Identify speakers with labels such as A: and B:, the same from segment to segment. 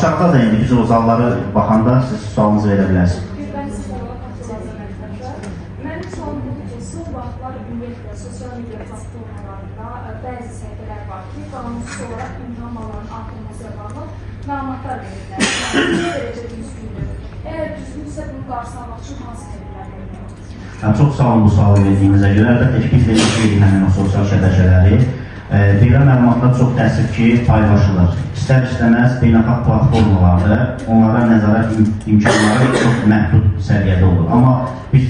A: Aşağıda da indi biz o zalları baxanda siz sualınızı verə bilərsiniz.
B: Gülbən Səfərova Taxtazada məktəbdə. Mənim sualım budur ki, son vaxtlar ümumiyyətlə sosial media platformalarında bəzi səhifələr var ki, qanunsuz olaraq imtahan ballarının artırılması ilə bağlı məlumatlar verirlər. Yəni, nə dərəcə düzgündür? Əgər düzgündürsə, bunun qarşısını almaq üçün hansı tədbirlər görmək olar?
A: Çox sağ olun bu sualı verdiyinizə görə. Əlbəttə ki, biz də izləyirik həmin o sosial şəbəkələri. Belə məlumatlar çox təəssüf ki, paylaşılır. İstər-istəməz beynəlxalq platformalarda onlara nəzarət imkanları çox məhdud səviyyədə olur. Amma biz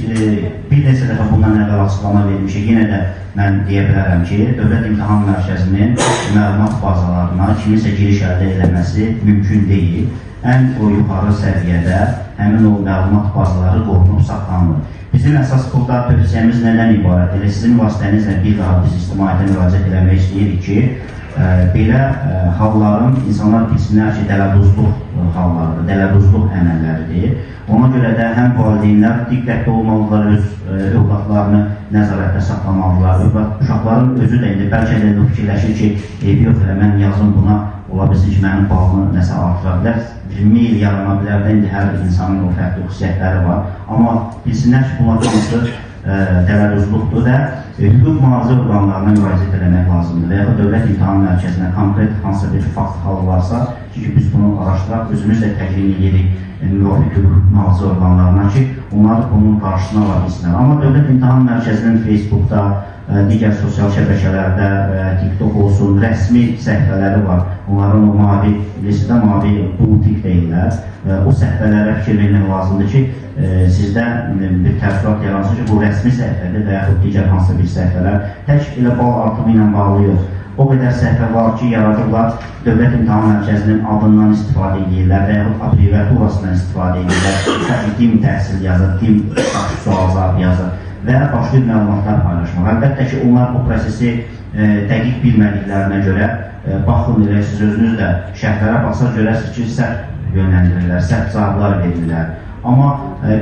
A: bir neçə dəfə bundan əvvəl açıqlama vermişik. Yenə də mən deyə bilərəm ki, Dövlət İmtahan Mərkəzinin məlumat bazalarına kiminsə giriş əldə eləməsi mümkün deyil. Ən o yuxarı səviyyədə həmin o məlumat bazaları qorunub saxlanılır. Bizim əsas burada tövsiyəmiz nədən ibarət? Elə sizin vasitənizlə bir daha biz ictimaiyyətə müraciət eləmək istəyirik ki, belə halların insanlar bilsinlər ki, dələduzluq hallarıdır, dələduzluq əməlləridir. Ona görə də həm valideynlər diqqətli olmalıdırlar, öz övladlarını nəzarətdə saxlamalıdırlar. Uşaqların özü də indi bəlkə də fikirləşir ki, eybi yox, elə mən yazım buna, ola bilsin ki, mənim balımı nəsə artıra bilər, bir meyl yarana bilər də, indi hər insanın o fərqli xüsusiyyətləri var. Amma bilsinlər ki, bunlar hamısı dələduzluqdur və hüquq mühafizə orqanlarına müraciət eləmək lazımdır və yaxud Dövlət İmtahan Mərkəzinə konkret hansısa bir fakt halı varsa, çünki biz bunu araşdıraq, özümüz də təqdim edirik müvafiq hüquq mühafizə orqanlarına ki, onlar bunun qarşısını ala bilsinlər. Amma Dövlət İmtahan Mərkəzinin Facebookda, digər sosial şəbəkələrdə, TikTok olsun, rəsmi səhifələri var. Onların o mavi, bilirsiniz də, mavi blue tick deyirlər. O səhifələrə fikir vermək lazımdır ki, sizdə bir təəssürat yaransın ki, bu rəsmi səhifədir və yaxud digər hansısa bir səhifələr. Tək elə bal artımı ilə bağlı yox. O qədər səhifə var ki, yaradıblar, Dövlət İmtahan Mərkəzinin adından istifadə edirlər və yaxud abreviaturasından istifadə edirlər. DİM təhsil yazır, DİM sual-cavab yazır və başqa məlumatlar paylaşmaq. Əlbəttə ki, onlar bu prosesi dəqiq bilmədiklərinə görə, baxın elə siz özünüz də şərhlərə baxsaq görərsiniz ki, səhv yönləndirirlər, səhv cavablar verirlər. Amma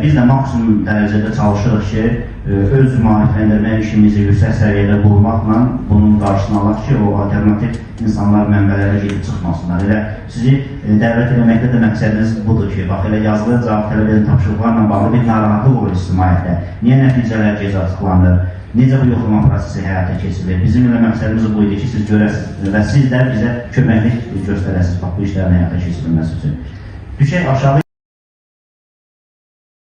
A: biz də maksimum dərəcədə çalışırıq ki, öz maarifləndirmə işimizi yüksək səviyyədə qurmaqla bunun qarşısını alaq ki, o alternativ insanlar mənbələrə gedib çıxmasınlar. Elə sizi dəvət eləməkdə də məqsədiniz budur ki, bax elə yazılı cavab tələb edən tapşırıqlarla bağlı bir narahatlıq olur ictimaiyyətdə. Niyə nəticələr gec açıqlanır? Necə bu yoxlama prosesi həyata keçirilir? Bizim elə məqsədimiz bu idi ki, siz görəsiniz və siz də bizə köməklik göstərəsiniz bax bu işlərin həyata keçirilməsi üçün. Düşək aşağı.